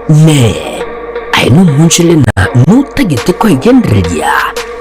Inee! Aye nomoonchorere na notagete koegendereria,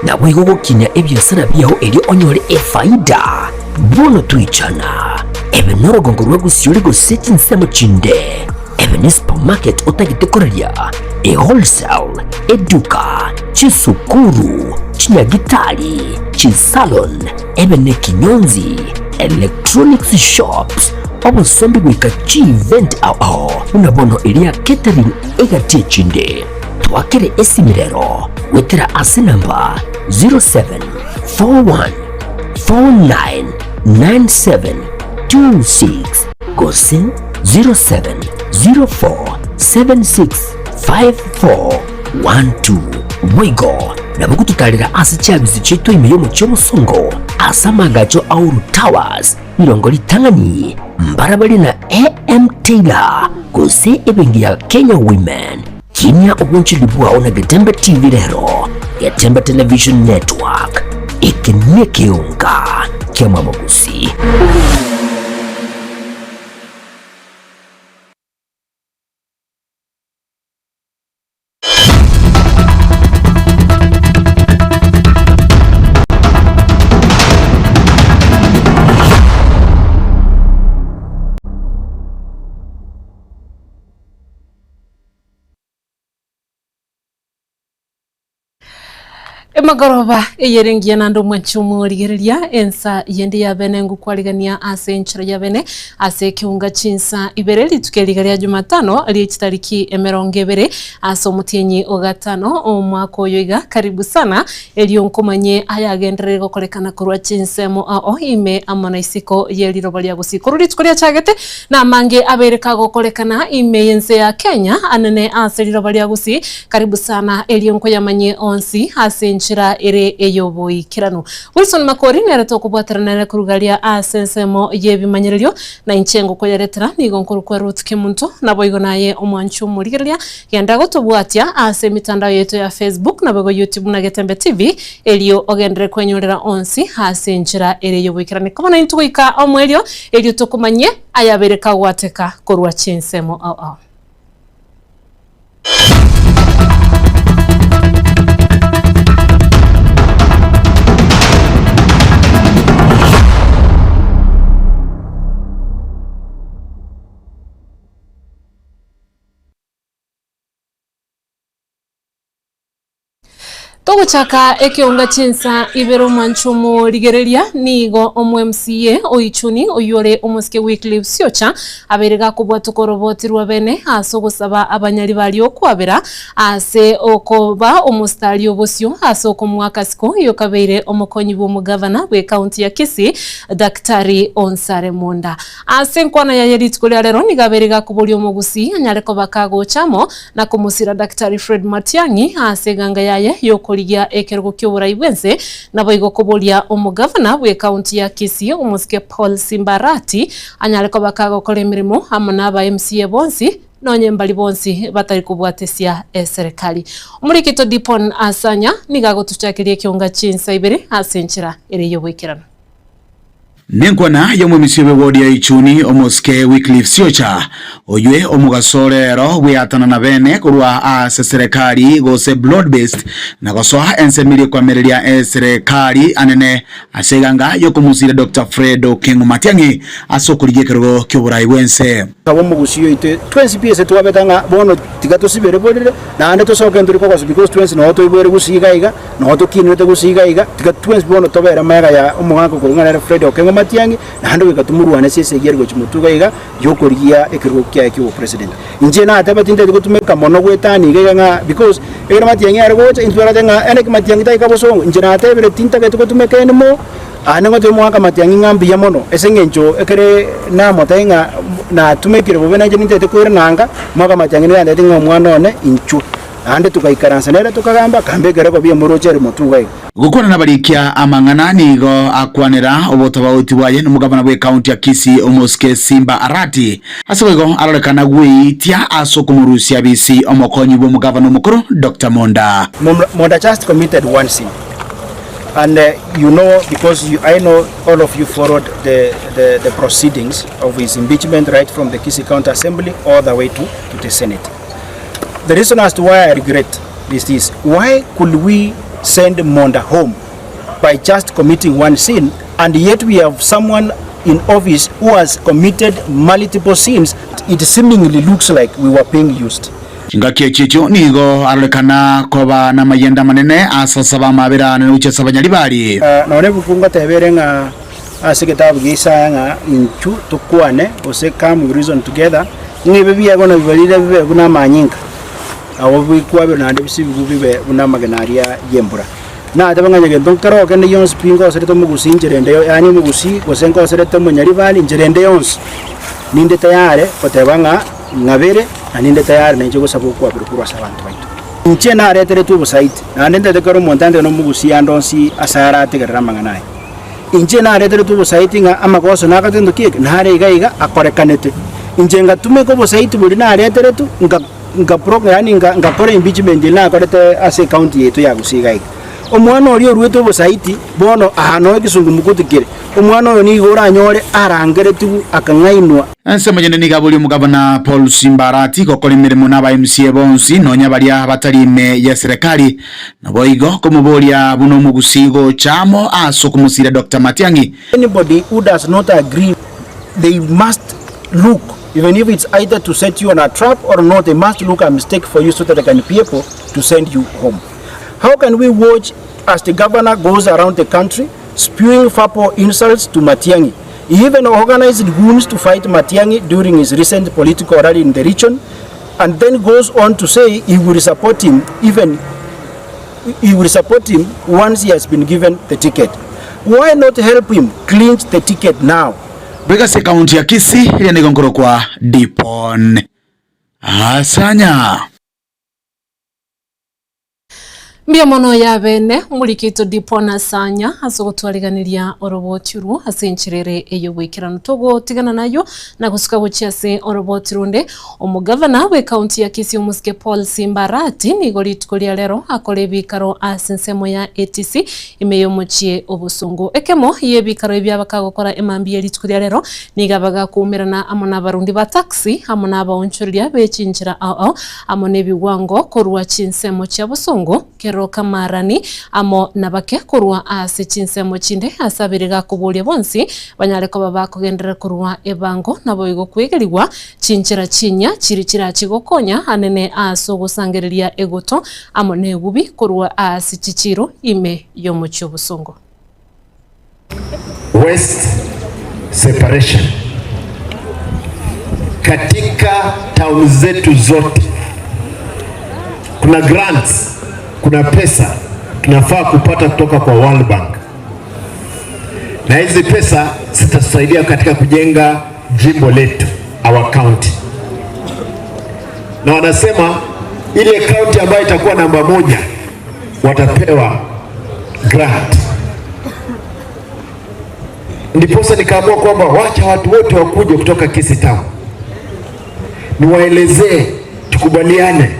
naboigo gokinia ebiasara biao erio onyore efaida? Bono toichana, ebe norogongo rwa gosiori gose chinsemo chinde, ebe ne supermarket otagete koraria, ewholesale, eduka, chisukuru, chinyagitari, chisalon, ebe nekinyonzi, electronics shops, obosombi goika chievent ao ao buna bono eria catering egati echinde. Twakere esimi rero goetera ase namba 0741499726 gose 0704765412. Boigo nabo gototarera ase chiabisi chiaito ime y'omochie omosongo ase amaagacho a Uhuru Towers, rirongo ritang'ani, mbarabare na AM Taylor gose ebenki ya Kenya Women. Kinia obonchoreri bwao na Getembe TV rero, Getembe Television Network, eke nekeonga ki'amabogusii. Emagoroba eyere engiya naende omwanchi omorigereria ensa yende ya bene ngokwarigania ase enchera ya bene ase ekeunga chinsa ibere rituko eri iga ria Jumatano rie chitariki emerongo ebere ase omotienyi o gatano omwaka oyo iga karibu sana erio nkomanye ayagenderere gokorekana korwa chinsemo ao ime amo na isiko ye riroba ria gusii. Korwa rituko riachagete Namange abeire kagokorekana ime y'ense ya Kenya anene ase riroba ria Gusii, karibu sana erio nkoyamanyie onsi ase enchera ere ey'oboikeranu. Wilson Makori nere tokobwaterana nere koruga aria ase ensemo y'ebimanyererio, na inche ngokoyaretera nigo nkorokwa Ruth Kemunto, naboigo naye omwanchi omorigereria, genda gotobwatia ase emitandao yaito ya Facebook naboigo YouTube na Getembe TV, erio ogenderere kwenyorera onsi ase enchera ere y'oboikeranu. Koba naintwe goika omoerio, Erio tokomanyie ayabeire kagwateka korwa chinsemo ao ao. Togochaka ekeonga chinsa ibere omwancho omorigereria nigo omo MCA o Ichuni oyio ore omosike Wycliffe Siocha abeire gakobwatoka oroboti rwa bene ase ogosaba abanyari baria okwabera ase okoba omositari obosio ase okomoa akasiko oyio kabeire omokonyi bw'omogavana bw'ecounty ya Kisii Daktari Onsare Monda. Ase enkwana yaye rituko ria rero nigo abeire gakoboria omogusii anyare koba kagocha amo na komosira Daktari Fred Matiang'i ase eganga yaye y'okorigia ekerogo ki'oborai bw'ense, naboigo koboria omogavana bw'ecounty ya Kisii omosike Paul Simba Arati anyare koba kagokora emeremo amo na aba MCA bonsi nonye mbari bonsi batari kobwatesia eserekari. Omorikito Dipon Asanya nigo agotuchakeria ekionga chinsa ibere ase enchera ere y'oboikeranu. Nenkwana y'omomisia bw'ewodi ya Ichuni, omosike Wycliffe Siocha, oywe omogaso rero bweatanana bene korwa ase serekari gose broad based na gosoa ensemo eria ekoamereria eserekari anene ase eganga y'okomosira Doctor Fred Okengo Matiang'i ase okorigia ekerogo ki'oborai bw'ense. Akaba omogusii oito twensi pi ase twabete ng'a bono tiga tosibere borere, naende tosoke ntori kogosa because twensi noo toiboire gusii iga iga, noo tokinerete gusii iga iga, tiga twensi bono tobere magega ya omogaka okorwa ng'a nere Fred Okengo Matiang'i, naende goika tomorwane ase esegi ere gochia motwe iga iga, yokorigia ekerogo kiaye kia obopresident. Inche nateba tintagete gotumeka mono goetania iga iga ng'a because ekero Matiang'i are gocha intwe twarate ng'a ene ki Matiang'i taika bosongo, inche natebire tintagete gotumeka anymore. Aye nigo toimoaka amatiang'i ng'a mbuya mono, ase engencho ekere namotebie ng'a natumekire bobe nainche nintagete koirana anga, moaka amatiang'i nigo yantebeti ng'a omwana one inchuo. Naende togaikaransa nere tokagamba, akambeka erekobi emoroche ere motwe iga iga. Gokwana nabarikia amang'ana nigo akwanera obotabauti bwaye nomogavana bw'ecounty ya Kisii omosike Simba Arati. Ase boigo arorekana gweitia ase okomorusia abisi omokonyi bw'omogavana omokoro Doctor Monda. Monda just committed one sin. And you know because you, I know all of you followed the, the, the proceedings of his impeachment right from the Kisii County Assembly all the way to, to the Senate. The reason as to why I regret is this, why could we send Monda home by just committing one sin and yet we have someone in office who has committed multiple sins, it seemingly looks like we were being used. Chingaki echio echio nigo arorekana koba namayenda amanene ase asaba amabera na gochia ase abanyaribari. Nonya ebuku ngoteba ere ng'a ase egetabu gia Isaya ng'a inchu tokwane gose come we reason together, ng'a ebi biegwa nabibarire bibe buna amanyinga, nabo bikwabirwe naende bisibigwe bibe buna amagena aria y'embura. Nateba ng'a onye gento nkero kende gionsi pi ngoserete omogusii inchera ende yaani omogusii gose ngoserete omonyaribari inchera ende yonsi, ninde tayare goteba ng'a ng'abere na ninde tayare nainche gosaba okwabera korwa ase abanto baito. Inche nareteretwe obosaiti, naende ntagete kera omonto ande nomogusii ande onsi ase arategerere amang'ana aya. Inche nareteretwe obosaiti ng'a amagoso nagoteba gento ki eke, nare iga iga akorekanete. Inche ngatumeka obosaiti boria nareteretwe, nka nka pro yaani nka nkakora impeachment eria nakorete ase ecounty yaito ya Gusii iga iga. Omwana oria oruete obosaiti, bono aa noo ekesungumukuti kere, omwana oyo nigo oranyore arangeretigwe akang'ainwa. Ensemo yende nigo aboria omogavana Paul Simbarati gokora emeremo na aba MCA bonsi nonya baria batari ime ye serikali. Naboigo komoboria buna omogusii gocha amo ase okomosiria Doctor Matiang'i. Anybody who does not agree they must look even if it's either to set you on a trap or not they must look a mistake for you so that they can be able to send you home. How can we watch as the governor goes around the country spewing verbal insults to Matiang'i? He even organized goons to fight Matiang'i during his recent political rally in the region and then goes on to say he will support him even he will support him once he has been given the ticket. Why not help him clinch the ticket now? Goika ase ekaunti ya Kisii eria nigo nkorokwa Dipon Asanya. Mbuya mono yabene omorikito Dipon Asanya ase ogotwariganeria oroboti orwo ase enchera ere ey'oboikeranu. Togotigana nayio na gosuka gochia ase oroboti ronde. Omogavana bw'ekaunti ya Kisii omosike Paul Simbarati nigo rituko ria rero akora ebikaro ase ensemo ya ATC ime y'omochie obosongo. Ekemo y'ebikaro ebio abakagokora emambia ye rituko ria rero nigo abagakoumerana amo nabarundi ba taxi amo nabaonchoreria be chinchera ao ao amo nebigwango korwa chinsemo chia bosongo, Keroka Marani, amo nabake korwa ase chinsemo chinde ase abere gakoboria bonsi banyare koba bakogenderera korwa ebango naboigo kwegerigwa chinchera chinyia chiri chirachi gokonya anene ase ogosangereria egoto amo negubi korwa ase chichiiro ime y'omochie obosongo. Waste separation katika town zetu zote. Kuna grants, kuna pesa tunafaa kupata kutoka kwa World Bank, na hizi pesa zitatusaidia katika kujenga jimbo letu, our county. Na wanasema ile county ambayo itakuwa namba moja watapewa grant. Ndiposa nikaamua kwamba wacha watu wote wakuje kutoka Kisii Town niwaelezee, tukubaliane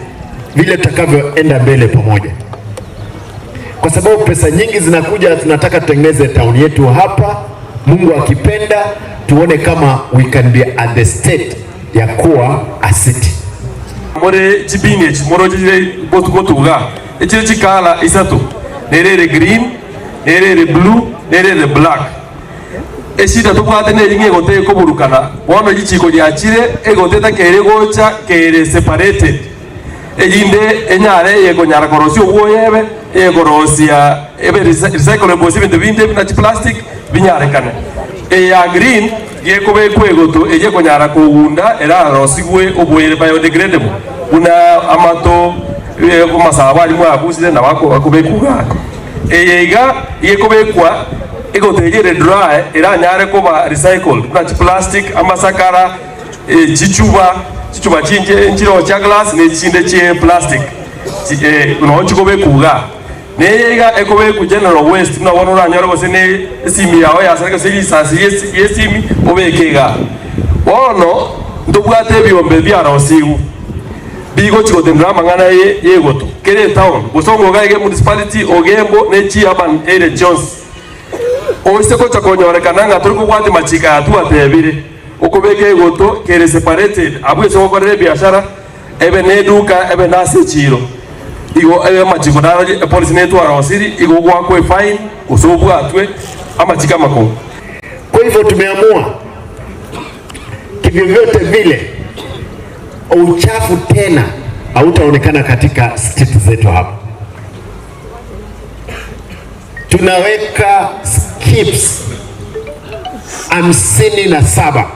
vile tutakavyoenda mbele pamoja, kwa sababu pesa nyingi zinakuja, tunataka tutengeneze town yetu hapa. Mungu akipenda, tuone kama we can be at the state ya kuwa a city. More chibini echi moroche chire gotuga igaa, echire chikala isato, nere ere green, nere ere blue, nere ere black. Eshida tobwate neri ng'a egote ekoburukana, bono richiiko riachire, egote etakeire gocha kere separated, erinde enyare eyekonyara korosia obwoyo ebe, eyekorosia ebe recyclable gose ebinto binde buna chiplastic binyarekane. Eye ya green gekobekwa egoto eyio ekonyara kogunda erarosigwe obwoyo ere biodegradable buna amato, amasabo aria mwabusire nabo akobekwa igaa. Eye iga gekobekwa egoto eria ere dry eranyare koba recycled buna chiplastic, amasakara, chichuba, chichuba chinche nchireo chia glass ne chinde chie plastic noo chikobekwa igaa. Neye iga ekobekwa general waste buna bono oranyore gose ne esimi yao yasareka gose risasi riesimi obeke igaa. Bono ntobwate ebiombe biarosigwe bigochi gotenena amang'ana yegoto kera etown gose ongoga iga emunicipality ogembo ne chi urban area chionsi. Oise gocha konyorekana ng'a tori kobwatia machiko aya twatebire, okobeka egoto kere separated abwo ase gokorera ebiashara. Ebe neduka, ebe nase echiiro. Igo ebe amachiko naro epolisi netwarosiri, igo ogoakwa efaini gose obwatwe, amachiko amakong'u. Kwa hivyo tumeamua kivyovyote vile uchafu tena hautaonekana katika street zetu hapa. Tunaweka skips 57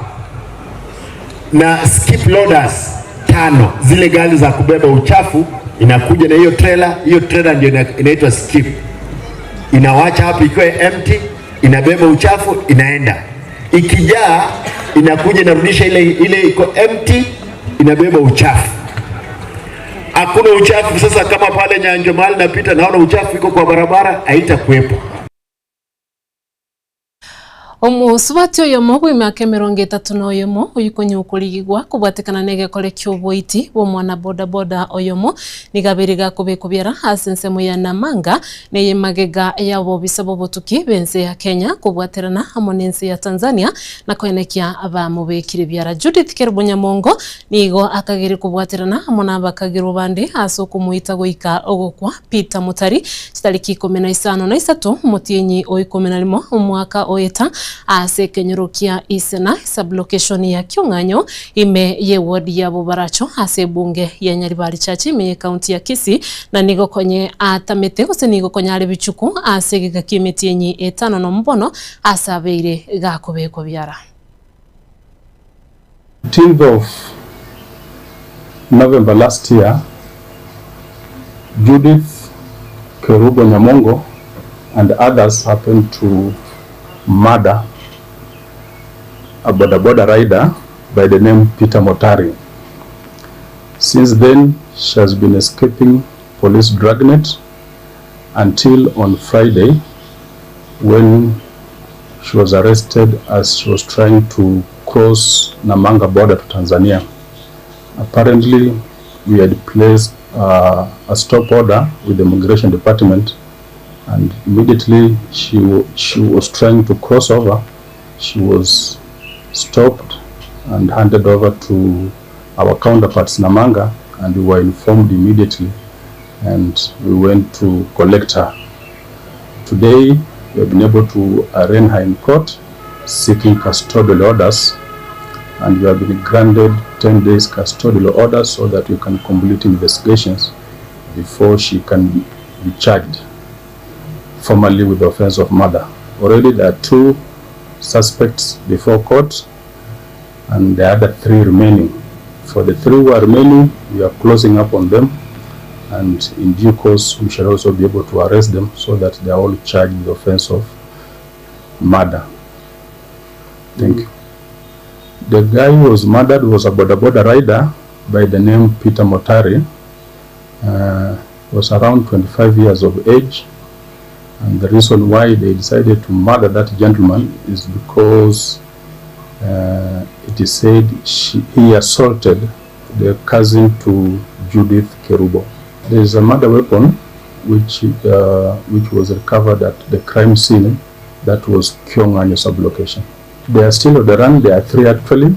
na skip loaders tano, zile gari za kubeba uchafu inakuja na hiyo trailer. Hiyo trailer ndio inaitwa skip, inawacha hapo ikiwa empty, inabeba uchafu inaenda, ikijaa inakuja inarudisha ile ile iko empty, inabeba uchafu. Hakuna uchafu sasa. Kama pale Nyanjo mahali napita naona uchafu iko kwa barabara, haitakuwepo. Omosubati oyomo bw'emiaka 31 oyio konya okorigigwa kobwatekana na egekore ki'oboiti bw'omwana bodaboda oyomo nigo abeire gakobekwa biara ase ensemo ya Namanga na eye magega ya obobisa bw'obotuki bw'ense ya Kenya kobwaterana amo na ense ya Tanzania na koenekia abamobekire biara. Judith Kerubo Nyamongo nigo akageire kobwaterana amo na abakagerwa bande ase okomoita goika ogokwa Peter Mutari chitariki 13 omotienyi o 11 omwaka oeta ase ekenyoro kia Isena sublocation ya Kiong'anyo ime ye ward ya Bobaracho ase ebunge ya Nyaribari Church ime ye county ya Kisii na nigo konye atamete gose nigo konye are bichuku ase egeka kia emetienyi etano na omobono ase abeire gakobekwa biara. 15th of November last year, Judith Kerubo Nyamongo and others happened to murder a boda boda rider by the name Peter Motari. Since then, she has been escaping police dragnet until on Friday when she was arrested as she was trying to cross Namanga border to Tanzania. Apparently, we had placed a stop order with the immigration department, and immediately she was trying to cross over. She was stopped and handed over to our counterparts Namanga, and we were informed immediately, and we went to collect her. Today, we have been able to arraign her in court, seeking custodial orders, and we have been granted 10 days custodial orders so that we can complete investigations before she can be charged formally with the offense of murder. Already there are 2 suspects before court and the other 3 remaining. For the 3 who are remaining, we are closing up on them, and in due course we shall also be able to arrest them so that they are all charged with the offense of murder. Thank you. The guy who was murdered was a boda boda rider by the name Peter Motari. Was around 25 years of age, and the reason why they decided to murder that gentleman is because it is said he assaulted the cousin to Judith Kerubo. There is a murder weapon which was recovered at the crime scene, that was Kiong'anyo sublocation. They are still on the run. There are 3 actually.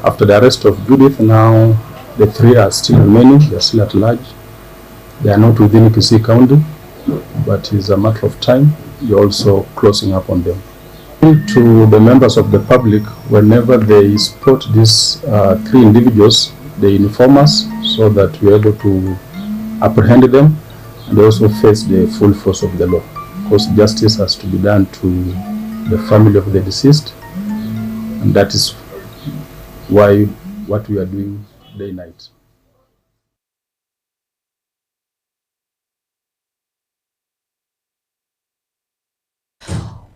After the arrest of Judith, now the 3 are still remaining. They are still at large. They are not within Kisii County, but it's a matter of time. You're also closing up on them. To the members of the public, whenever they spot these 3 individuals, they inform us so that we are able to apprehend them and also face the full force of the law. Of course, justice has to be done to the family of the deceased, and that is why what we are doing day night.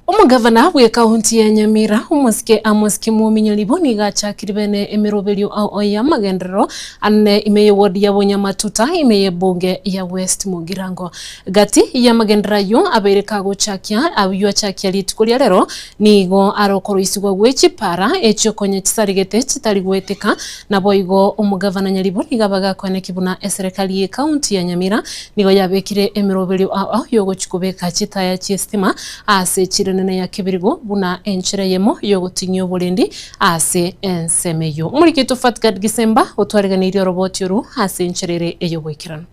Omogavana bw'ekaunti ya Nyamira omosike Amos Kimwomi Nyaribo nigo achakire bene emeroberio ao ya magenderero ane ime ye ward ya Bonyamatuta ime ye bunge ya West Mugirango. Gati ya magenderero ayo abeire kagochakia abuyo achakia rituko ria rero nigo arokoroisigwa gwe chipara echio konya chisarigete chitari gweteka nabo igo omogavana Nyaribo nigo abagakwane kibuna eserikali ye kaunti ya Nyamira nigo yabekire emeroberio ao yogochikobeka chitaya chiestima ase chire enene ya Kebirigo buna enchera eyemo y'ogoting'ia oborendi ase ensemo eyio. Omoriki oito Fatgard Gisemba otwareganeirie oroboti oru ase enchera ere ey'oboikeranu.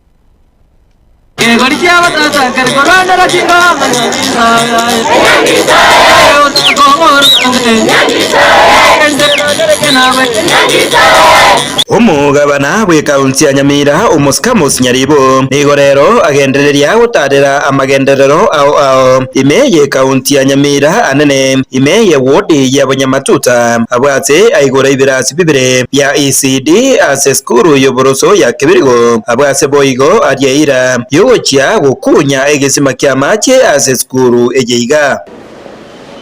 Omogabana bw'ekaunti ya Nyamira, Omosike Amos Nyaribo, nigo rero agendereria gotaarera amagenderero ao ao ime y'ekaunti ya Nyamira anene ime ye wodi ya Bonyamatuta abwate aigora ebirasi bibere bia ECD ase esukuru y'oboroso ya Kebirigo abwo ase boigo aria eira y'ogochia gokunya egesima ki'amache ase esukuru eye iga.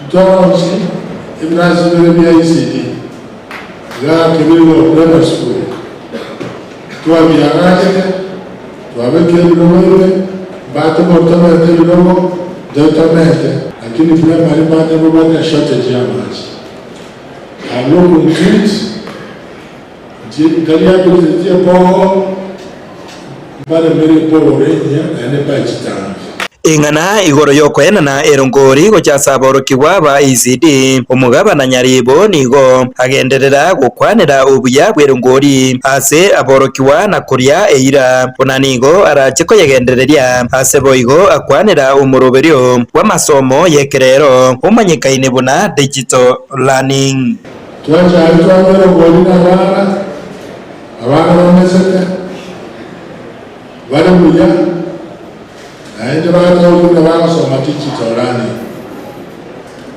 Ntwaronsi ebirasi bibere bia ECD iga Kebirigo Primary School twabiagachete, twabekire ebirogo ime, mbate botomete ebirogo, ntotomete, lakini primary mbate mbabwate eshortage y'amache. I look into it, inche ntariakochetie eboho, mbaremere ebohoro enyia naende mbae chitangi. Ing'ana igoro y'okoenana erongori gocha ase aborokigwa ba ECD, omogabana Nyaribo nigo agenderera gokwanera obuya bw'erongori ase aborokigwa na koria eira buna nigo arache koyegendereria ase boigo akwanera omoroberio bw'amasomo y'ekerero omanyekaine buna digital learning. Twachare twanyora obori nabana, abana bamesete, bare buya, naende batoorire buna bagosoma digital learning.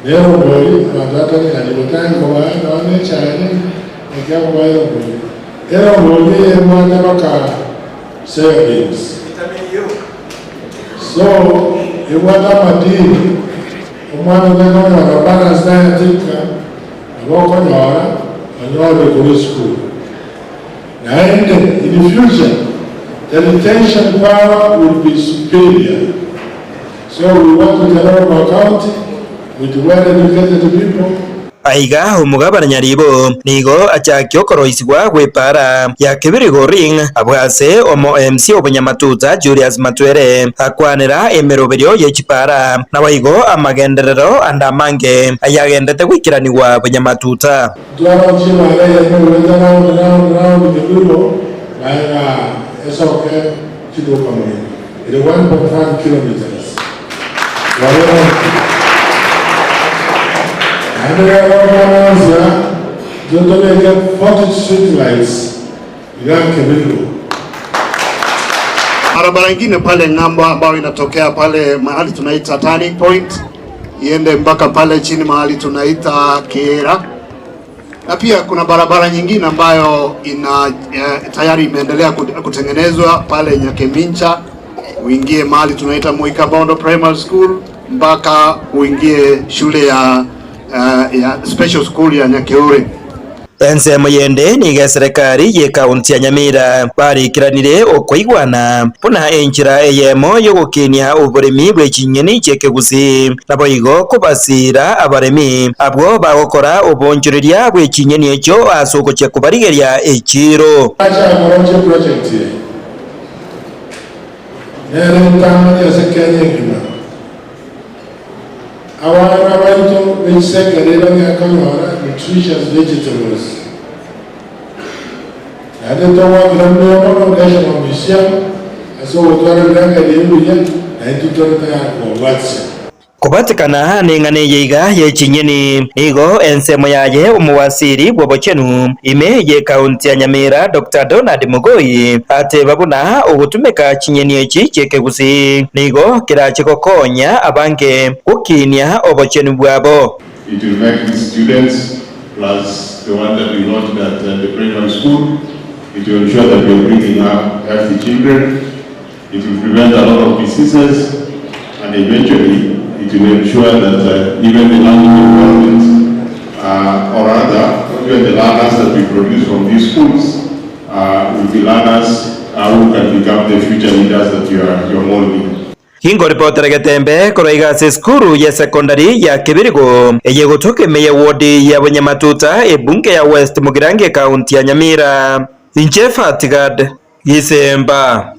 Nere obori abanto batari botange kobaa nonya ne echae naki akobaa erongori. Erongori eye ebwate baka soya beans. So ebwate amadini Omwana oria konyora balance diet inka nabo okonyora onyorire korwa esukuru. Naende in future the retention power will be superior. So we want to develop our county with well educated people. Aiga omogabana Nyaribo nigo achakia okoroisigwa gw'epaara ya Kibirigo Ring abwo ase omo MC obonyamatuta Julius Matwere akwanera emeroberio ye chipaara naboigo amagenderero ande amange ayagendete goikeranigwa bonyamatuta. Ntwarochie ebaara eyemo egoeta round round round Kebirigo magega esoke chiduka moino ere 1.5 kilometres. Twaberokia. Naende rero omwana intwe tobeke 40 street lights iga Kebirigo. Barabara ingine pale ng'ambo ambayo inatokea pale mahali tunaita turning point iende mpaka pale chini mahali tunaita Kiera, na pia kuna barabara nyingine ambayo ina tayari imeendelea kutengenezwa pale Nyakemincha uingie mahali tunaita Muikabondo Primary School mpaka uingie shule ya, ya special school ya Nyakeure. Ensemo yende nigo eserekari y'ekaunti ya Nyamira bariikeranire okoigwana buna enchera eyemo y'ogokinia oboremi bwe chinyeni chi'ekegusii, naboigo kobasiira abaremi abwo bagokora oboonchoreria bwe chinyeni echio ase ogochia kobarigeria echiiro. Acha akoroche project eye nere entang'ani ase Kenya engima. Abana baito be chisekere bagea konyora nutritious vegetables. Naende togwakera mbuya mono National Museum ase ogotwara ebirengererio ebiya na intwe tore tayari kobabwatisia. Kobatekana neng'ana eye iga ye chinyeni, nigo ensemo yaye omowasiri bw'obochenu ime y'ekaunti ya Nyamira Doctor Donald Mogoi ateba buna ogotumeka chinyeni echi chi'ekegusii nigo kerache gokonya abange gokinia obochenu bwabo. It will make these students plus the one that we launched at the primary school, it will ensure that we are bringing up healthy children, it will prevent a lot of diseases, and eventually it will ensure that even the learning environment, or rather, even the learners that we produce from these schools will be learners who can become the future leaders that you are, you are molding. Ingoripotera getembe korwa iga ase esukuru ye secondary ya Kibirigo eye egotoka ime ye ward ya Bonyamatuta ebunge ya West Mugirango ekaunti ya Nyamira. Inche Fatigad Gisemba.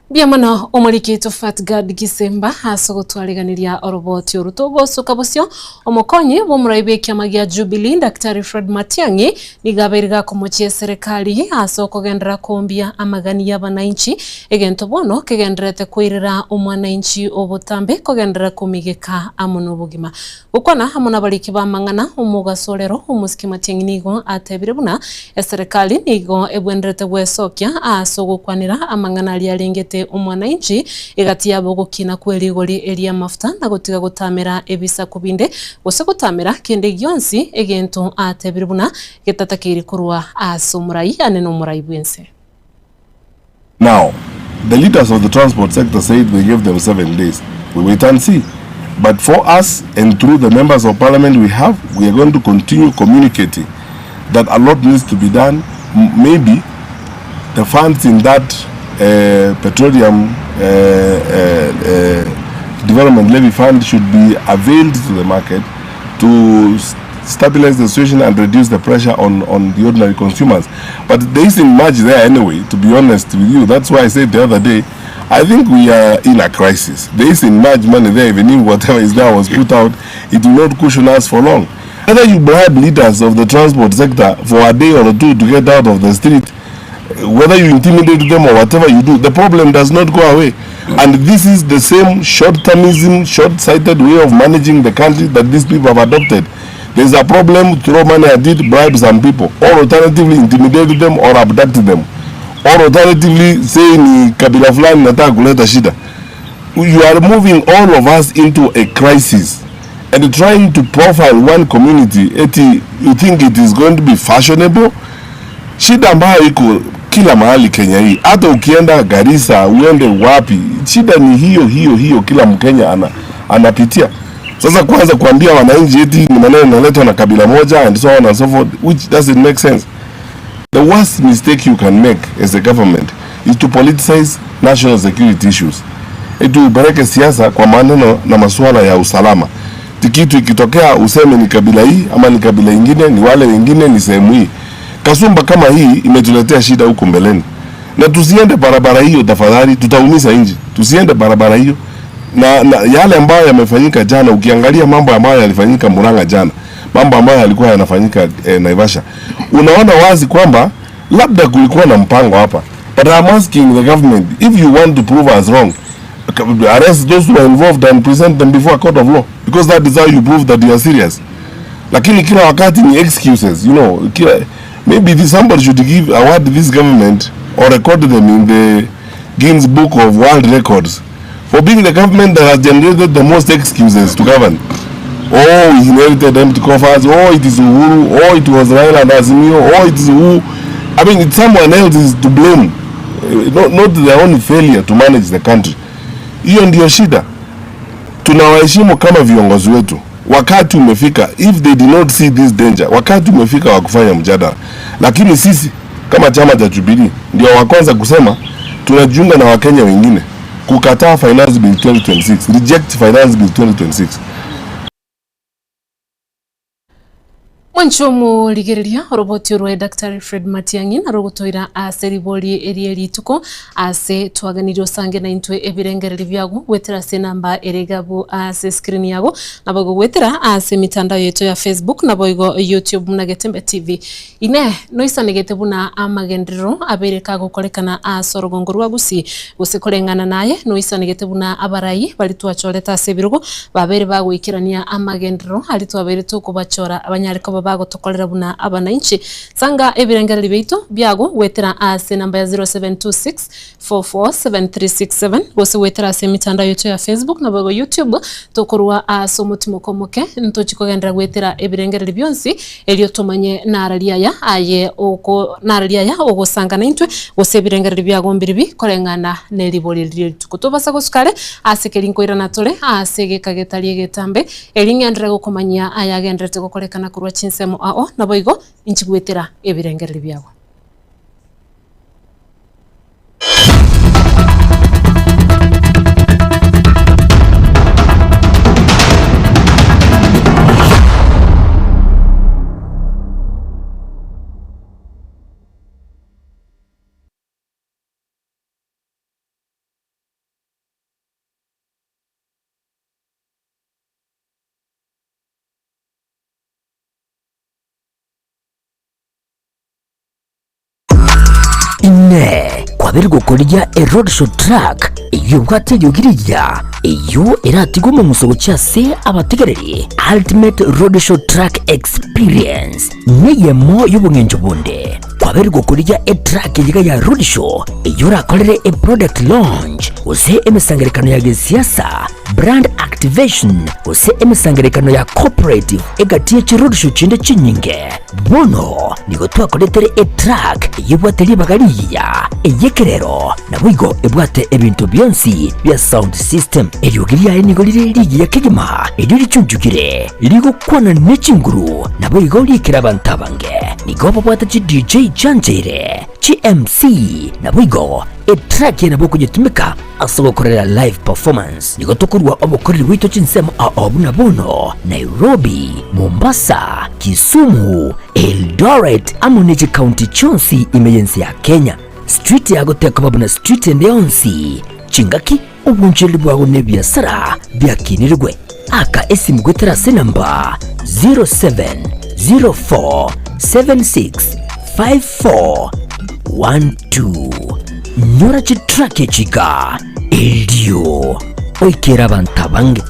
Mbuya mono omoriki oito Fatgard Gisemba ase ogotwariganiria oroboti oru togosuka bosio. Omokonyi bw'omorai bw'ekiama gia Jubilee Daktari Fred Matiang'i nigo abeire gakomochia eserekari ase okogenderera kombia amagani y'abanainchi egento bono kegendererete koirera omwanainchi obotambe kogenderera komigeka amo nobogima. Gokwana amo nabariki b'amang'ana, omogaso orero omosike Matiang'i nigo atebire buna eserekari nigo ebwenerete gwesokia ase ogokwanera amang'ana aria arengete omwanainchi egati yabo ogokina kwe rigori ri'amafuta na gotiga gotamera ebisaku binde gose gotamera kende gionsi egento atebire buna getatakeiri korwa ase omorai ane nomorai bw'ense. Now, the leaders of the transport sector said they gave them 7 days. We wait and see. But for us and through the members of parliament we have, we are going to continue communicating that a lot needs to be done. Maybe the funds in that petroleum development levy fund should be availed to the market to stabilize the situation and reduce the pressure on, on the ordinary consumers. But there isn't much there anyway, to be honest with you. That's why I said the other day, I think we are in a crisis. There isn't much money there, even if whatever is there was put out, it will not cushion us for long. Whether you bribe leaders of the transport sector for a day or two to get out of the street, whether you intimidate them or whatever you do, the problem does not go away. And this is the same short-termism, short-sighted way of managing the country that these people have adopted. There's a problem, throw money at it, bribe some people, or alternatively intimidate them or abduct them, or alternatively say ni kabila fulani nataka kuleta shida. You are moving all of us into a crisis and trying to profile one community eti you think it is going to be fashionable. Shida ambayo iko kila mahali Kenya hii, hata ukienda Garissa uende wapi, shida ni hiyo hiyo hiyo, kila Mkenya ana, anapitia. Sasa kwanza kuambia wananchi eti ni maneno yanaletwa na kabila moja and so on and so forth, which doesn't make sense. The worst mistake you can make as a government is to politicize national security issues. Eti upeleke siasa kwa maneno na masuala ya usalama. Kitu ikitokea useme ni kabila hii ama ni kabila ingine, ni wale wengine, ni sehemu hii. Kasumba kama hii imetuletea shida huko mbeleni, na tusiende barabara hiyo tafadhali, tutaumiza nchi. Tusiende barabara hiyo na, na yale ambayo yamefanyika jana, ukiangalia mambo ambayo yalifanyika Murang'a jana, mambo ambayo yalikuwa yanafanyika eh, Naivasha, unaona wazi kwamba labda kulikuwa na mpango hapa. But I'm asking the government if you want to prove us wrong, arrest those who are involved and present them before a court of law because that is how you prove that you are serious. Lakini kila wakati ni excuses, you know, kila, maybe this, somebody should give award this government or record them in the Guinness Book of World Records for being the government that has generated the most excuses to govern. Oh, we inherited empty coffers. Oh, it is Uhuru. Oh, it was Raila and Azimio. Oh, it is who. I mean, it's someone else is to blame, not, not their own failure to manage the country. Hiyo ndio shida. Tunawaheshimu kama viongozi wetu. Wakati umefika, if they did not see this danger, wakati umefika wa kufanya mjadala. Lakini sisi kama chama cha Jubilee ndio wa kwanza kusema tunajiunga na Wakenya wengine kukataa Finance Bill 2026, reject Finance Bill 2026. Mwanche omorigereria oroboti orwa Daktari Fred Matiang'i narogotoira ase ribori erie rituko ase twaganirie osange naintwe ebirengererio biago gwetera ase enamba ere igabu ase screen yago naboigo gwetera ase emitandao yaito ya Facebook naboigo YouTube buna Getembe TV. Inee! Noisanegete buna amagenderero abeire kagokorekana ase orogongo rwa Gusii? Gose koreng'ana naye, noisanegete buna abarai baria twachorete ase ebirogo babeire bagoikerania amagenderero aria twabeire tokobachora banyare koba bagotokorera buna abanainchi? Sanga ebirengererio biaito biago goetera ase enamba ya 0726 447367 gose goetera ase emitandao yaito ya Facebook naboigo YouTube tokorwa ase omotimoko omoke ntochi kogenderera goetera ebirengererio bionsi erio tomanye narari aya aye oko narari aya ogosanga naintwe gose ebirengererio biago mbiribi koreng'ana ne ribori riria rituko tobasa gosuka are ase keri nkoirana tore ase egeka getari egetambe eri ng'enderere gokomanyia aya agendererete gokorekana korwa chinsemo ao naboigo inchi goetera ebirengererio biago. Inee! Kwabeire gokorigia eroadshow truck eyio ebwate eriogi rigiya, eyio eratigwe omong'uso gochia ase abategereri? Ultimate Roadshow Truck Experience neyemo y'obong'encho bonde. Kwabeire gokorigia etruck eyiga ya roadshow eyio orakorere eproduct launch gose emesangererekano ya gesiasa, brand activation gose emesangererekano ya corporate egati ye chiroadshow chinde chinyinge. Bono nigo twakoretere etruck eyio ebwate ribaga rigiya, ey'ekerero, naboigo ebwate ebinto bionsi bia sound system. Eriogi riaye nigo rire rigiya kegima, erio richunchukire, rigokwana ne chinguru, naboigo riikere abanto abange. Nigo babwate chi DJ chiancheire, chi MC, naboigo etruck eye nabo okonyetumeka ase ogokorera live performance. Nigo tokorua obokoreri bwaito chinsemo ao buna bono, Nairobi, Mombasa, Kisumu, Eldoret amo ne chikaunti chionsi ime y'ense ya Kenya. Street yago tekoba buna street ende yonsi. Chingaki, obonchoreri bwago na ebiasara biakinirigwe. Aka esimu goetera ase enamba 0704765412. Nyora chitrack echi iga erio oikere abanto abange.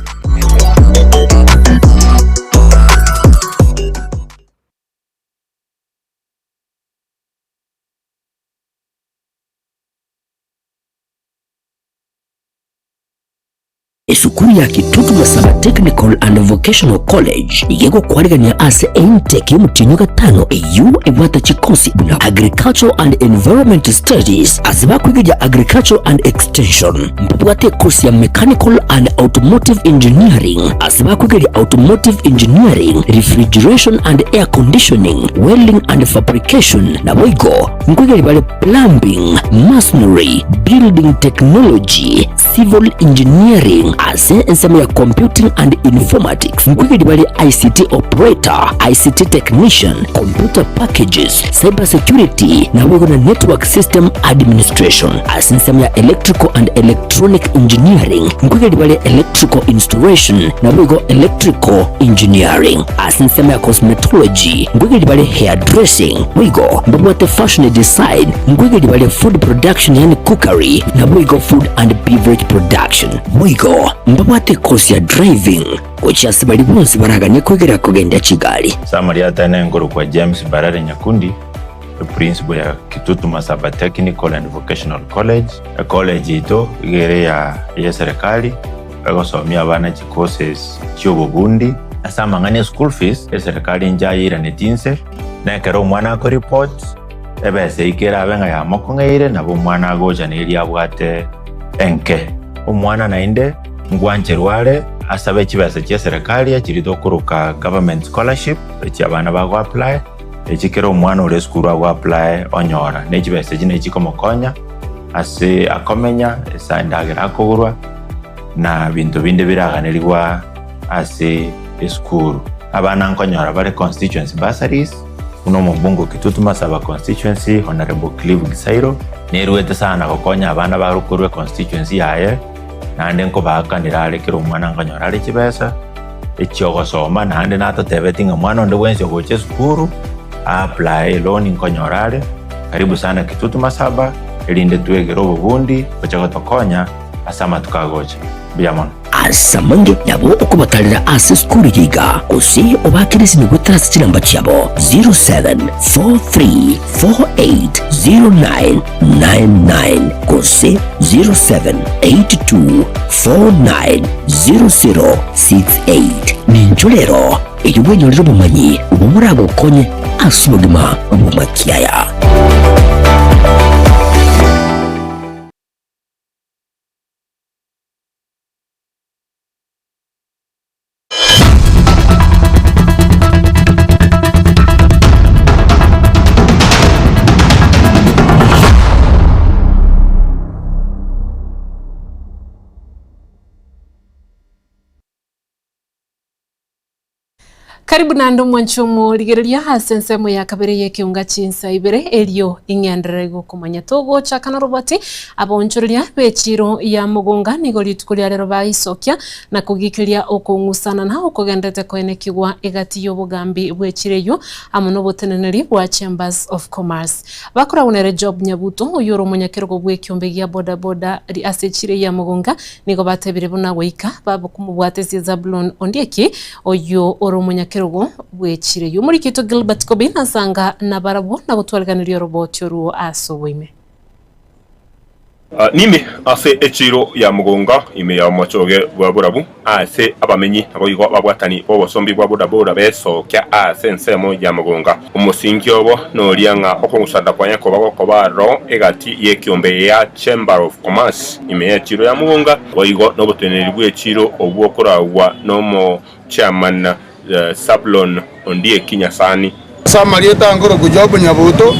Esukuru ya Kitutu Masaba Technical and Vocational College nigo egokwarigania ase eintake y'omotienyi o gatano eyio ebwate chikosi buna Agricultural and Environment Studies ase bakwegeria Agricultural and Extension. Mbabwate ekosi ya Mechanical and Automotive Engineering ase bakwegeria Automotive Engineering, Refrigeration and Air Conditioning, Welding and Fabrication naboigo nkwegeria bare Plumbing, Masonry, Building Technology, Civil Engineering ase ensemo ya Computing and Informatics nkoigeria bare ICT Operator, ICT Technician, Computer Packages, Cyber Security naboigo na Network System Administration. Ase ensemo ya Electrical and Electronic Engineering nkoigeria bare Electrical Installation naboigo Electrical Engineering. Ase ensemo ya Cosmetology nkoigeria bare Hairdressing boigo mbabwate Fashion Design nkoigeria bare Food Production yaani Cookery naboigo Food and Beverage Production. Boigo mbabwate ekosi ya Driving gochia ase baria bonsi baraganie koigera kogendia chigari. Samaria Atene nkorokwa James Mbarare Nyakundi, eprinciple ya Kitutu Masaba Technical and Vocational College. Ecollege yaito iga ere ya eserekari egosomia abana chicourses chiobobundi. Ase amang'ana e school fees, eserekari inche ayeiraneti inse, na ekero omwana akoreport, ebesa eyio kerabe ng'a yamokong'eire, nabo omwana agocha na eria abwate enke. Omwana naende ngwancherwa are asabe chibesa chia eserekari echiria tokoroka government scholarship, echi abana bago apply, echi kera omwana ore esukuru ago apply onyora. Ne chibesa echi nachi chikomokonya ase akomenya, ase endagera akogorwa, na binto binde biraganerigwa ase esukuru. Abana nkonyora bare constituency bursaries, buna omobunge o Kitutu Masaba constituency Honourable Clive Gisairo, nerwete sana gokonya abana bare korwa econstituency yaye, naende nkobaakanera are kera omwana nkonyora are chibesa echiogosoma, naende natotebeti ng'a mwana onde bwensi ogocha esukuru a-apply eloan nkonyora are. Karibu sana Kitutu Masaba, erinde twegere obobundi gocha gotokonya ase amatuko agocha. Mbuya mono. Ase amange nabo okobatarera ase esukuru eye iga, gose obaakere esimi goetera ase chinamba chiabo 0743480999 gose 0782490068. Ninchwo rero erio bwenyorere obomanyi obwo boragokonye ase obogima bw'amakiaya. Karibu naende omwanchi omorigereria ase ensemo ya kabere y'ekeunga chinsa ibere erio ing'enderere gokomanya togochaka noroboti Abaonchoreria b'echiiro ya mogonga nigo rituko ria rero baisokia na kogikeria okong'usana na okogenderete koenekigwa egati y'obogambi bw'echiiro eyio amo noboteneneri bwa Chambers of Commerce. Bakoragwa nere Job Nyabuto oyio ore omonyakerogo bw'ekiombe gia boda boda ase echiiro ya mogonga nigo batebire buna goika bakomobwatesie Zablon Ondieki oyio ore omonyakerogo bw'echiiro eyio. Omoriki oito Gilbert Kobi nasanga nabarabwo na gotwariganeria oroboti orwo ase oboime. Nime ase echiiro ya mogonga ime ya omochoge bwa borabu, aase abamenyi naboigo ababwatani b'obosombi bwa bodaboda besokia ase ensemo ya mogonga. Omosingi obo noria ng'a okong'usana kwaye koba gokoba aroro egati y'ekiombe ya Chamber of Commerce ime y'echiiro ya mogonga, boigo noboteneneri bw'echiiro obwo okoragwa nomochairman Zablon Ondieki Nyasani. Ase amarieta ankorokwa Job Nyabuto,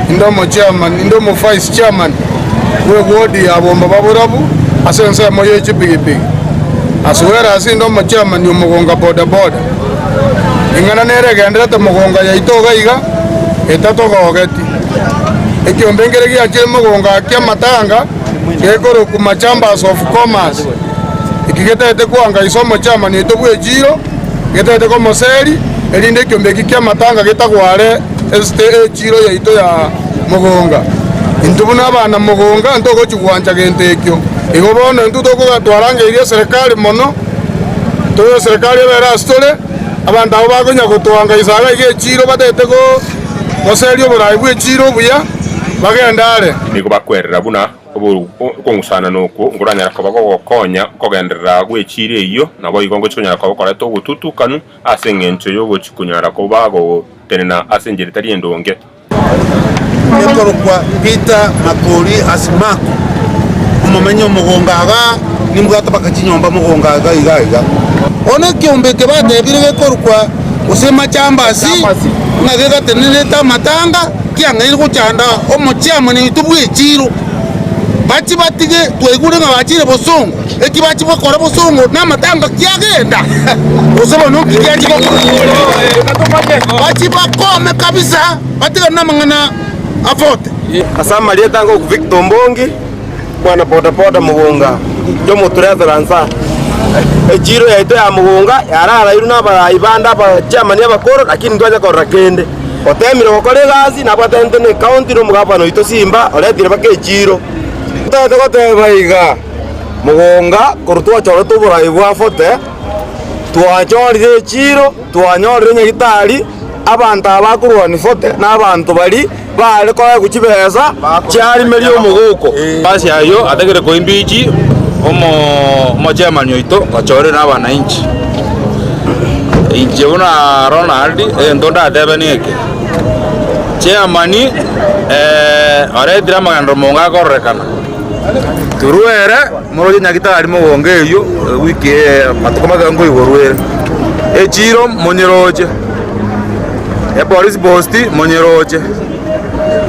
inde omochairman, inde omo vice chairman bwe ward ya Bomba Baborabu ase ensemo ye chipigipigi, as well as inde omochairman o Mogonga boda boda. Eng'ana nere egenderete Mogonga yaito iga iga etatogogeti. Ekiombe nkere giachire Mogonga ki'amatanga gekorokwa Machambers of Commerce. Eki getaete koangaisa omochairman oito bw'echiiro, getaete komoseri, erinde ekiombe eki ki'amatanga getagware esite echiiro yaito ya mogonga. Intwe buna abana mogonga ntogochia gwancha gento ekio. Igo bono intwe tokoga twarangeirie eserekari mono, tobe eserekari ebere ase tore, abanto abwo bakonya gotoangaisa iga iga echiiro bataete goseria oboraai bw'echiiro obuya, bagende are. Nigo bakwerera buna Okong'usanana okwo nkoranyare koba gogokonya kogenderera gw'echiira eyio, naboigo ngochia konyara koba koreta obotutukanu ase engencho y'ogochia konyara koba gotenena ase enchera etari endonge. Ekorokwa Peter Makori Asimaku, omomenyi omogongo igaa, nimbwate mpaka chinyomba mogongo iga iga iga. Bono ekiombe eke batebire gekorokwa gose Machambasi, ng'a gegatenenerete amatanga, kiang'aire gochanda omochiamani oito bw'echiiro. Bachie batige, twaigure ng'a bachire bosongo, eki bachia gokora bosongo namatanga kiagenda, gose bono nki giachia gokora? Bachie bakome kabisa, batigane namang'ana a forte. Ase amarieta ango Victor Ombongi, mwana boda boda Mugunga, inche omoturetora nsa. Echiro yaito ya Mugunga yararairwe na abarai bande abachairman abakoro lakini ntwacha korora kende. Otemire gokora egasi nabwatanete ne county na omogabana oito Simba oretire mpaka echiro. Totaete goteba iga, Mugunga korwa twachorete oborai bwa Fote, twachorire echiro, twanyorire nyagitari, abanto aba bakorwania Fote na abanto baria baare koegwa chibesa chiarimeria omogoko. Ase ayio atagere koimbichi omochairman oito ochorire na abanainchi. Inche buna Ronald egento ndatebe neke, chairman oretire amagenderero monga akororekana, torwere moroche nyagitari mogongo eyio ewiki eye amatuko make nkoigorwa ere, echiro monyeroche, epolice post monyeroche.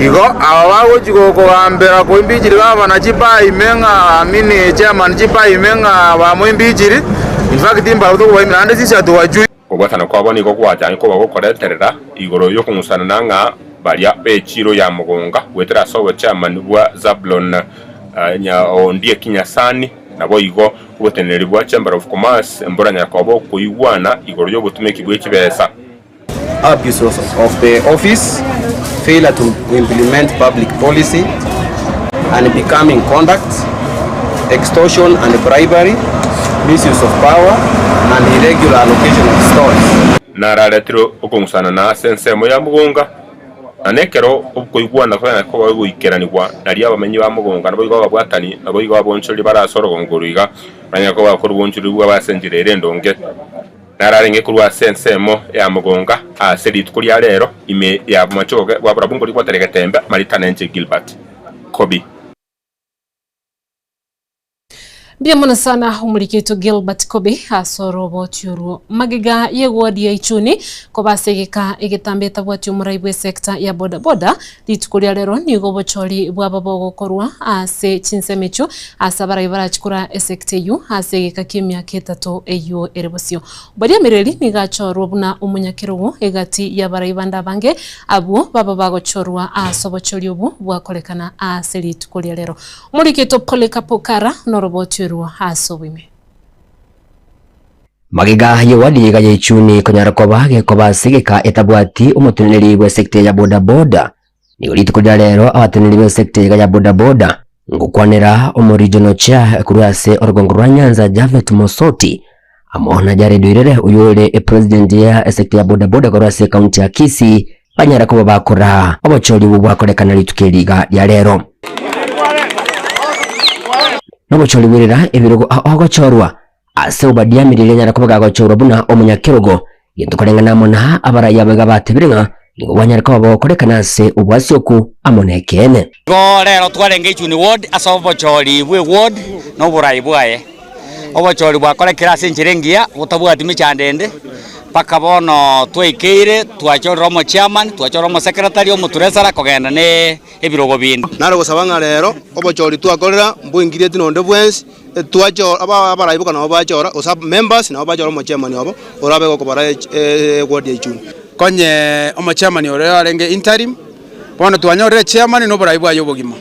Igo aba bagochia kogambera koimbichiri gavana chipaime ng'a I mean chairman chipaime ng'a bamoimbichiri, in fact mbarabwo tokobaimia naende sisi hatuwajui. Kobwatana kwabo nigo gwachang'e koba gokorenterera igoro y'okong'usanana ng'a baria b'echiiro ya mogonga goetera ase obochairman bwa Zablon Ondieki Nyasani, naboigo oboteneneri bwa Chamber of Commerce mboranyare koba okoigwana igoro y'obotumeki bwe chibesa. Abuse of the office, failure to implement public policy, unbecoming conduct, extortion and bribery, misuse of power, and irregular allocation of stores. Nararetire okong'usanana ase ensemo ya mogonga, na nekero okoigwana kwanyare koba goikeranigwa, nario abamenyi ba mogonga naboigo ababwatani, naboigo abonchoreri bare ase orogongo oro iga, banyare koba bakora obonchoreri bwabo ase enchera ere endonge. Nararenge korwa ase ensemo ya mogonga ase rituko ria rero, ime ya bomachoge bwa barabwo nkori gwatera egetembe Marita nenche Gilbert. Kobi. Mbuya mono sana omoriki oito Gilbert Kobe ase oroboti orwo. Magega y'eward ya Ichuni koba ase egeka egetambe etabwati omorai bw'esector ya boda boda, rituko ria rero nigo obochori bwaba bogokorwa ase chinsemo echio ase abarai barachi koraa esector eyio ase egeka ki'emiaka etato eyio ere bosio. Obadia Mireri nigo achorwa buna omonyakerogo egati y'abarai bande abange abwo baba bagochorwa ase obochori obwo bwakorekana ase rituko ria rero. Omorikito Polycarp Kara noroboti orwo ase oboime. Magega y'ewadi iga ya Ichuni konyara koba gekoba ase egeka etabwati omoteneneri bw'esecta ya boda boda, nigo rituko ria rero abateneneri b'esecta iga ya boda boda ngokwanera omo regional chair korwa ase orogongo rwa Nyanza Japhet Mosoti amo na Jared Oirere oyio ore epresident ya esecta ya boda boda korwa ase ecounty ya Kisii banyare koba bakora obochori obwo bwakorekana rituko eri iga ria rero. Nobochori bw'erira ebirogo ogochorwa ase Obadia emeriri enyare koba gagochorwa buna omonyakerogo, gento koreng'ana amo na abarai abo iga batebire ng'a nigo bwanyare koba bogokorekana ase obwasioku amo nekeene. Igo rero twarenge Ichuni Ward ase obochori bwe ward na oborai bwaye. Obochori bwakorekire ase enchera engiya botabwati mechando ende, mpaka bono twaikeire twachorire omochairman, twachorire omosecretary, omotreasurer kogenda ne ebirogo binde. Nare gosaba ng'a rero obochori twakorera mboingireti nonde bwensi, twachora aba abarai boka nabo bachora, gose members nabo bachora omochairman obo orabe gokobara eward ya Ichuni. Konye omochairman oria orenge interim, bono twanyorire chairman na oborai bwaye obogima.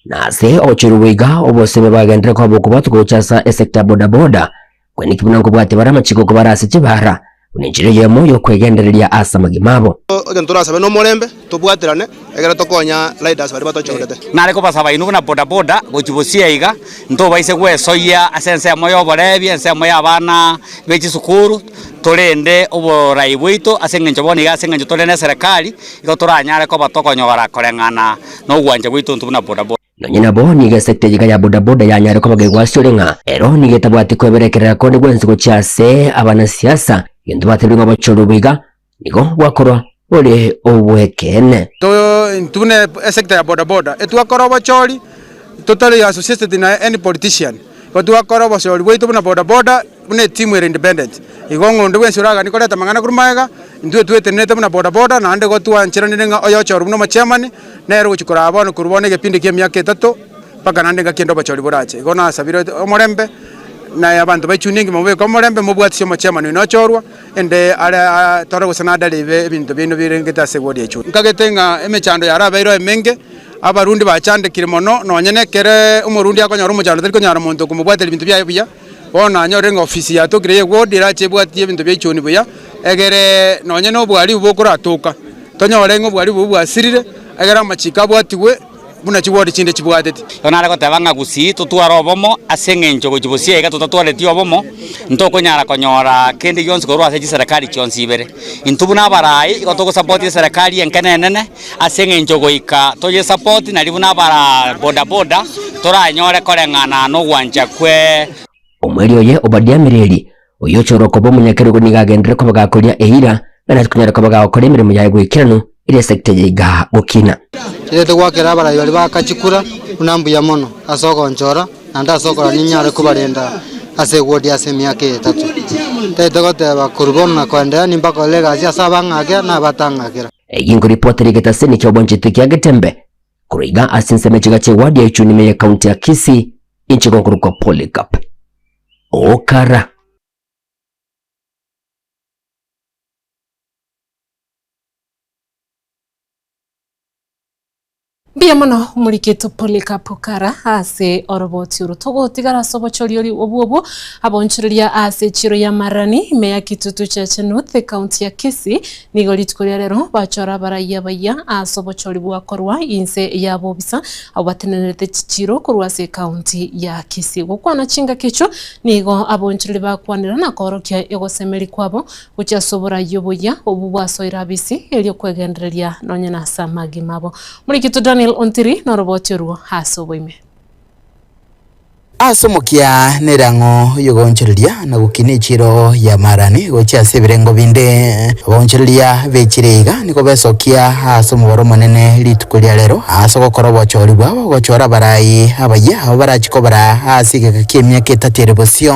Na ase ogochorwa goika obosemi bwagenderere koba bokobwatwa gocha ase esecta ya bodaboda, kweneki buna nkobwatia bare amachiko kobara ase chibara, buna enchera eyemo y'okwegendereria ase amagima abo. Egento torasabe nomorembe, tobwaterane, ekero tokonya riders baria batochorete. Nare kobasaba inwe buna bodaboda gochia bosio aiga, ntobaise gwesoyia ase ensemo y'oborebi, ensemo y'abana be chisukuru, torende oborai bwaito ase engencho bono iga ase engencho tore neserekari, igo toranyare koba tokonyora koreng'ana nogwancha gwaito intwe buna bodaboda. Nonye nabo, nigo esecta eyio iga ya bodaboda yanyare koba gegwasiore ng'a ero nigo etabwati kweberekerera konde gwensi gochia ase abanasiasa, egento batebire ng'a obochori obo iga nigo bwakorwa bore obw'ekeene. Intwe buna esecta ya bodaboda etwakora obochori totari associated na any politician, igo twakora obochori bwaito buna bodaboda buna etimu ere independent. Igo ng'a onde bwensi oraganie koreta amang'ana korwa magega, intwe twetenerete buna bodaboda naende igo twancheranire ng'a oyochorwa buna omochairman, nere ogochia koraa bono korwa bono egepindi kia emiaka etato, mpaka naende engaki ende obochori borache. Igo nasabire omorembe, na abanto ba Ichuni engima mobeke omorembe, mobwatisie omochairman oino ochorwa, ende are tore gose nadare ibe ebinto biaino birengete ase eward ya Ichuni. Nkagete ng'a emechando yarabeirwe emenge, abarundi bachandekire mono, nonye na ekere omorundi akonyora omochando tari konyara monto okomobwateria ebinto biaye buya. Bono nanyorire ng'a ofisi yatokire y'eward erache ebwatie ebinto bia Ichuni buya, egere nonye na obwaribu bokoratoka, tonyore ng'a obwaribu obwo bwasirire, egere amachiko abwatigwe buna chiward chinde chibwateti. Igo nare goteba ng'a gusii totware obomo ase eng'encho gochia bosio iga totatwareti obomo, ntokonyara konyora kende gionsi korwa ase chiserekari chionsi ibere. Intwe buna abarai igo togosapoti eserekari enke na enene, ase eng'encho goika toyesapoti nario buna abara bodaboda toranyore koreng'ana nogwancha kwe. Omweri oye Obadia Mireri, oyochorwa koba omonyakerogo nigo agenderere koba gakoria eira, na nase konyara koba gagokora emeremo yaye goikeranu, eria esecta eye iga gokina. Rirete gwakera abarai baria baaka chikura buna mbuya mono ase ogonchora, naende ase okorora ninyare kobarenda ase ewodi ase emiaka eye etato. Ntagete goteba korwa bono na koenderea nimbakorere egasi ase abang'akera na abatang'akera. Egi nkoripotera egetaseni ki'obwanchete kia Getembe, korwa iga ase ensemo echiga chi'ewadi ya Ichuni ime y'Ekaunti ya Kisii, inche gonkorokwa Polycarp Okara. Mbuya mono omoriketo Polycarp Kara ase oroboti oro. Togotigara ase obochori ori obwo obwo abonchoreria ase echiro ya Marani ime ya Kitutu Chache North ecounty ya Kisii nigo rituko ria rero bachora abaraiya bayia ase obochori bwakorwa inse ya bobisa abwo batenenerete chichiro korwa ase ecounty ya Kisii. Gokwana chingaki echio nigo abonchoreria bakwanera na koorokia egosemeri kwabo Gochia ase oboraia oboyia obwo bwasoire abisi, erio kwegendereria nonye nase amagima abo. Omorikito Daniel Ontiri noroboti orwo ase oboime. Ase omokia nerang'o y'ogoonchoreria na gokina echiiro y'amarani gochia ase ebirengo binde. Abaonchoreria b'echiiro iga nigo besokia ase omobaro omonene rituko ria rero ase ogokora obochori bwabo gochora abarai abayia abwo barachie kobara ase egeka ki'emiaka etato ere bosio.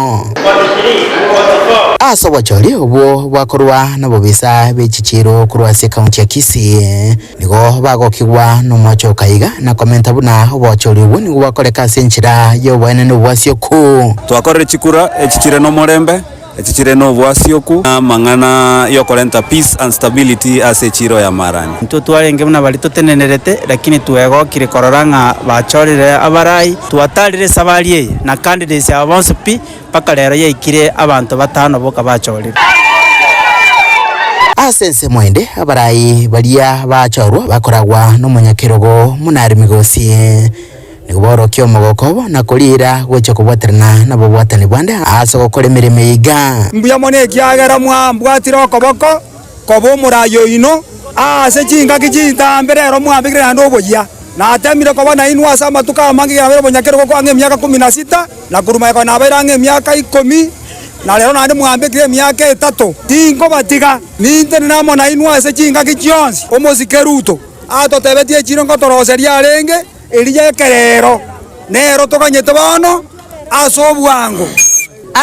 Ase obochori obwo bwakorwa nabobisa be chichiiro korwa ase ekaunti ya Kisii. Nigo bagokigwa nomochoka iga, na komenta buna obochori obwo nigo bwakoreka ase enchera y'oboenenu obwasioku. Twakorire chikura echi chire nomorembe, echi chire nobwasioku, na amang'ana yokorenta peace and stability ase echiiro ya Marani. Intwe twarenge buna baria totenenerete, lakini twegokire korora ng'a bachorire abarai. Twatarire esabari eye na candidates aba bonsi pi mpaka rero yaikire abanto batano boka bachorire. Ase ensemo ende abarai baria bachorwa bakoragwa nomonyakerogo Munari Migosi. Nigo baorokia omogoko obo na koriira gochia kobwaterana nabobwatani bwande ase ogokora emeremo eye iga. Mbuya mono ekiagera mwambwatire okoboko koba omorai oino ase chingaki chintambe rero mwambekire naende oboyia. Natemire koba nainwe ase amatuko amange ekero nabeire omonyakerogo kwang'a emiaka kumi na sita, na korwa magega nabeire ang'e emiaka ikomi, na rero naende mwambekire emiaka etato. Tinkobatiga, nintenene amo nainwe ase chingaki chionsi. Omosike Ruto atotebetie echiro ngotoroseria arenge eria y'ekerero, nero toganyete bono ase obwango.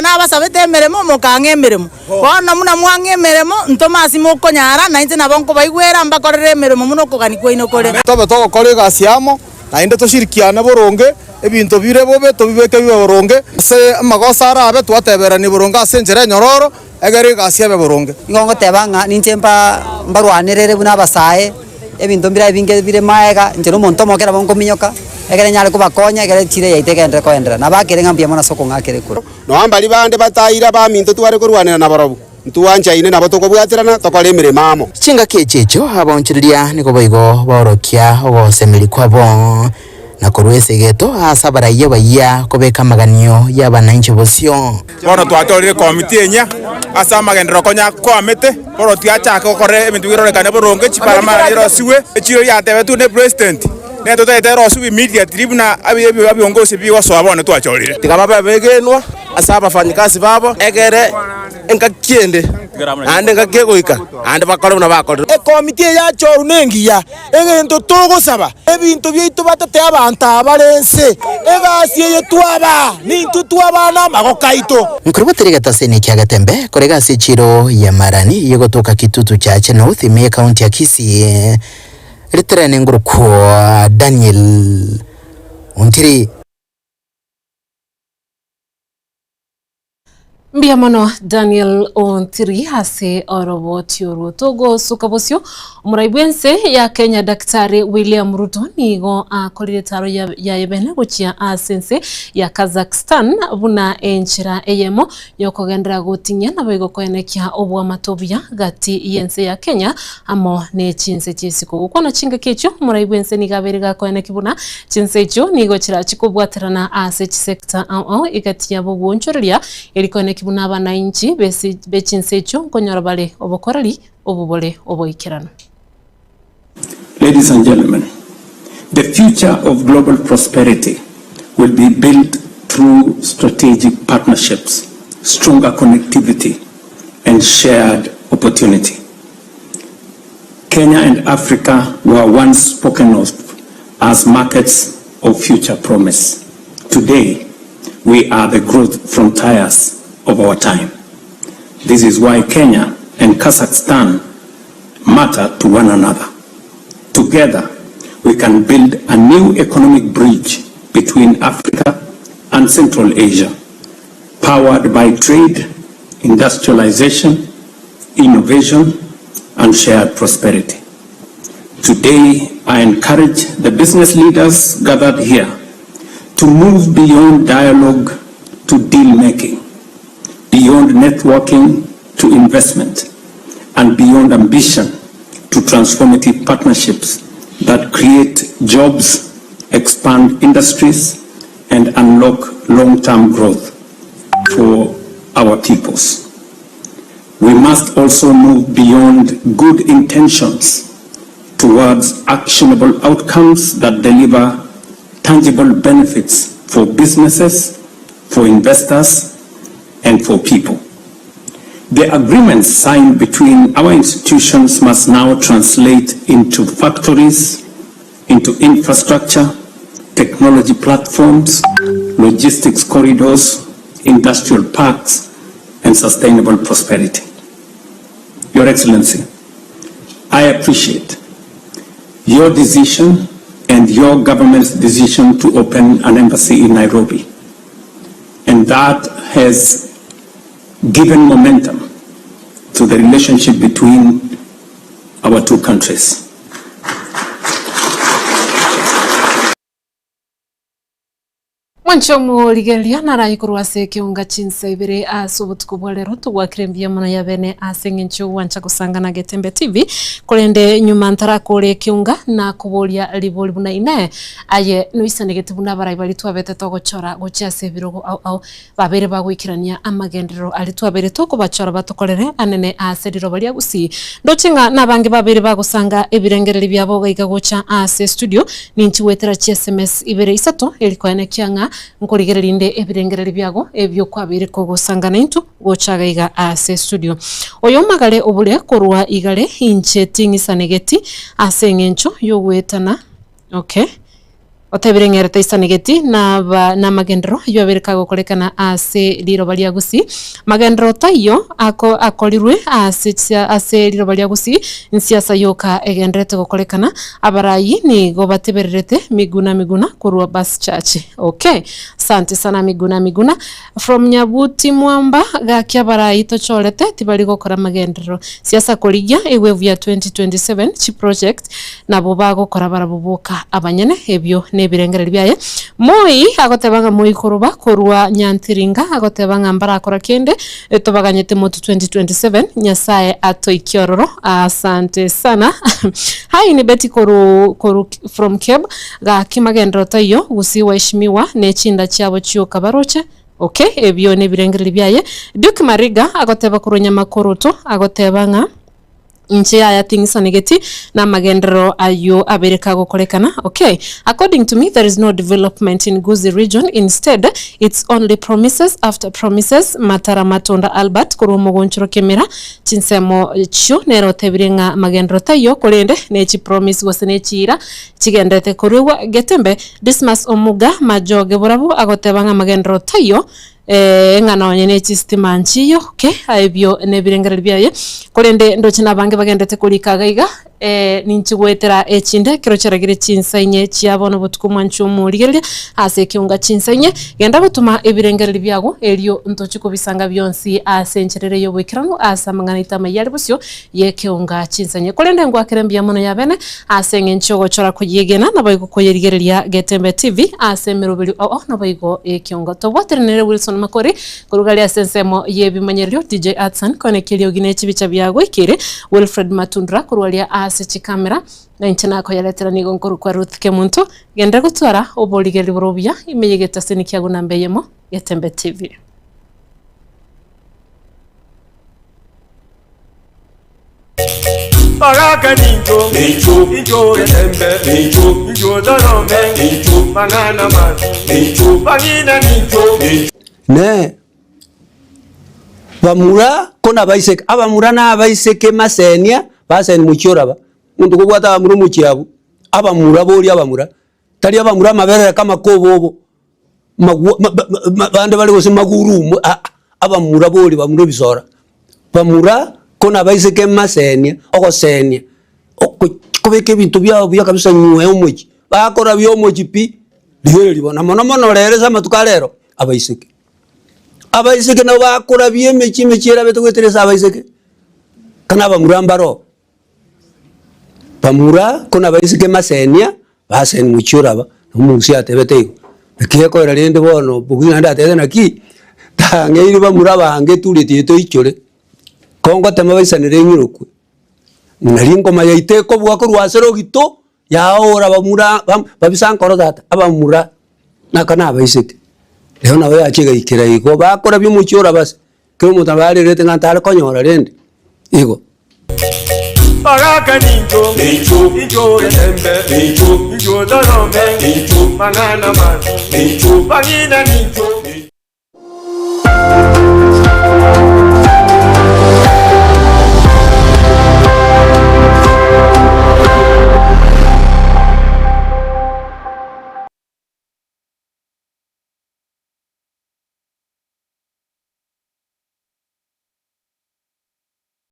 Nabasabete emeremo, mokang'a emeremo. Bono buna mwang'a emeremo, ntome ase mokonyara, na inche nabo nkobaigwera, mbakorere emeremo buna okogania kwaino kore. Tobe togokora egasi amo, naende toshirikiane boronge, ebinto bire bobe tobibeke bibe boronge. Ase amagoso arabe twateberanie boronge ase enchera enyororo, egere egasi ebe boronge. Nigo ngoteba ng'a ninche mba mbarwanerere buna abasae, ebinto mbire ebinge bire maega, inche na omonto omoke nabo nkominyoka, ekere nyare kobakonya ekere chire yaito egenderere koenderera. Nabakere ng'a mbuya mono ase okong'akera ekura. Nonya mbaria bande bataira abaminto tware korwanera nabarabwo, ntwanchaine nabo tokobwaterana tokore emeremo amo. Chingaki echi echio abaonchoreria nigo boigo baorokia ogosemeria kwabo, na korwa esegeto ase abaraiyo bayia kobeka amaganio y'abanainchi bosio. Bono twatorire ekomiti enyia ase amagenderero konya kwamete, bono tiachaka gokora ebinto birorekane boronge, chiparamari chirosiwe, echiro riatebetwe ne president, nere totagete erosiwe immediately buna ebiongosi bigosoa bono twachorire. Tiga babe abegenwa ase abafanyikasi babo, egere engaki ende, naende engaki egoika, naende bakore buna bakorire. Ekomiti eye yachorwa nengiya, egento togosaba, ebinto biaito batete abanto aba bare ense, egasi eye twabaa, nintwe twabaa namagoko aito. Nkorobotera egetaseni kia Getembe korega ase echiro ya Marani yegotoka Kitutu Chache North ime y'Ekaunti ya Kisii, Riterene ngorokwo Daniel Ontiri. Mbuya mono Daniel Ontiri ase oroboti orwo. Togosuka bosio, omorai bw'ense ya Kenya Daktari William Ruto nigo akorire etaro yaye bene gochia ase ense ya Kazakhstan buna enchera eyemo yokogenderera gotinyia naboigo koenekia oboamate obuya gati y'ense ya Kenya amo ne chinse chi'isiko. Gokwana chingaki echio, omorai bw'ense nigo abeire gakoeneki buna chinse echio nigo chirachi kobwaterana ase chisector ao ao egati yabo ogwoonchoreria eri koeneki buna abanainchi be chinse echio nkonyora bare obokoreri obo bore oboikeranu. Ladies and gentlemen, the future of global prosperity will be built through strategic partnerships, stronger connectivity, and shared opportunity. Kenya and Africa were once spoken of as markets of future promise. Today, we are the growth frontiers of our time. This is why Kenya and Kazakhstan matter to one another. Together, we can build a new economic bridge between Africa and Central Asia, powered by trade, industrialization, innovation, and shared prosperity. Today, I encourage the business leaders gathered here to move beyond dialogue to deal making, beyond networking to investment, and beyond ambition to transformative partnerships that create jobs, expand industries, and unlock long-term growth for our peoples. We must also move beyond good intentions towards actionable outcomes that deliver tangible benefits for businesses, for investors and for people. The agreements signed between our institutions must now translate into factories, into infrastructure, technology platforms, logistics corridors, industrial parks, and sustainable prosperity. Your Excellency, I appreciate your decision and your government's decision to open an embassy in Nairobi. And that has given momentum to the relationship between our two countries. Mwanche omorigereria naraye korwa ase ekeunga chinsa ibere ase obotuko bwa rero togwakire mbuya mono ya bene ase eng'encho y'ogwancha gosangana Getembe TV korende nyuma ntarakore ekeunga nakoboria ribori buna inee aye noisanegete buna abarai baria twabete togochora gochia ase ebirogo ao ao Babere bagoikerania amagenderero aria twabeire tokobachora batokorere anene aase riroba ria Gusii. Ndoche ng'a nabange babere bagosanga ebirengererio biabo gaiga gocha aase estudio, ninchi goetera chi sms ibere isato eri koenekia ng'a nkorigereria inde ebirengererio biago ebio kwabeire kogosanga naintwe gocha gaiga aase estudio. Oyo omagare obure korwa igare inche ting'isanegeti ase eng'encho yogoetana okay. Otebire ng'a ere taisanegeti naba namagenderero ayio abere kagokorekana ase riroba ria Gusii. Magenderero taiyo ako akorirwe ase chisia ase riroba ria Gusii, nsiasa yoka egendererete gokorekana. Abarai nigo batebererete Miguna Miguna korwa Bus Church. Okay. Asante sana Miguna Miguna. From Nyabuti Mwamba, gaki abarai tochorete tibari gokora magenderero. Siasa korigia ewave ya 2027 chiproject nabo bagokora barabwo boka abanyene ebio nebirengererio biaye. Moi agoteba ng'a Moi koroba korwa Nyantiringa agoteba ng'a mbarakora kende tobaganyete motu 2027 Nyasaye atoikie ororo asante sana. Hi ni Betty koru koru from Keb Gaki magenderero taiyo gusii waheshimiwa ne chinda chiabo chioka baroche okay ebio nebirengererio biaye. Duke Mariga agoteba korwa Nyamakoroto agoteba ng'a inche yaya ting'isanegeti namagenderero ayio abere kagokorekana okay according to me there is no development in Gusii region instead it's only promises after promises Matara Matunda Albert korwa omogonchoro Kemera chinsemo chio nere otebire ng'a magenderero taiyo korende ne chipromise gose ne chiira Chigenderete koruegwa Getembe, Dismas Omuga, Majoge Borabu agoteba ng'a magenderero taiyo, ng'a nonye ne chistima nchiyo, okay, ebio nebirengererio biaye. Korende ndoche nabange bagenderete korika iga iga, ninchi goetera echinde ekero chiaragire chinsa inye chia bono botuko mwanche omorigereria ase ekeunga chinsa inye. Genda gotoma ebirengererio biago erio ntochie kobisanga bionsi ase enchera ere y'oboikeranu ase amang'ana aito amayia are bosio y'ekeunga chinsanye. Korende ngwakere mbuya mono yabene ase engencho y'ogochora koyiegena, naboigo koyerigereria Getembe TV ase emeroberio oo naboigo y'ekeunga. Tobwatire nere Wilson Makori koruga aria ase ensemo y'ebimanyererio, DJ Atsan koenekia eriogi ne chibicha biagoikeire, Wilfred Matundura korwa aria ase chikamera, na inche nakoyaretera nigo nkorokwa Ruth Kemunto. Genderera gotwara oborigereria bore obuya ime y'egetaseni kiago namba eyemo, Getembe TV. Bagaka nincho, incho getembe, incho torome, mang'ana mabi, bang'ina nincho. Ne bamura ko nabaiseke, abamura na abaiseke masenia baseni mochie oraba, omonto kobwate abamura omochie abwo, abamura boria abamura, tari abamura amaberere kama kobobo, magwa ma ba ma bande bare gose magurumu aa, abamura boria bamura ebisora, bamura ko nabaiseke masenia, ogosenia, oko kobeka ebinto biago buya kabisa nywe omochie, bakora buya omochie pi, rigereria bono, na mono mono rero ase amatuko a rero, abaiseke. Abaiseke nabo bakorabia emechie emechie erabete goetera ase abaiseke, kana abamura mbaro. Bamura ko nabaiseke masenia, baseni mochie oraba, na omogusi atebete igo. Naki gekoera rende bono omogusi naende atebete naki, tang'eiri bamura abange etureti eye toichore, ko ngotema baisanere eng'irokwe, nari engoma yaito ekobua korwa ase rogito, yaoora bamura bam babisa nkoro tata, abamura naka nabaiseke. Rero nabo yachia egaikera igo, bakorabia omochie oraba ase. Kera omonto nabo arerete ng'a ntare konyora rende igo. Bagaka nincho, incho getembe, incho torome, mang'ana mabi, bang'ina nincho.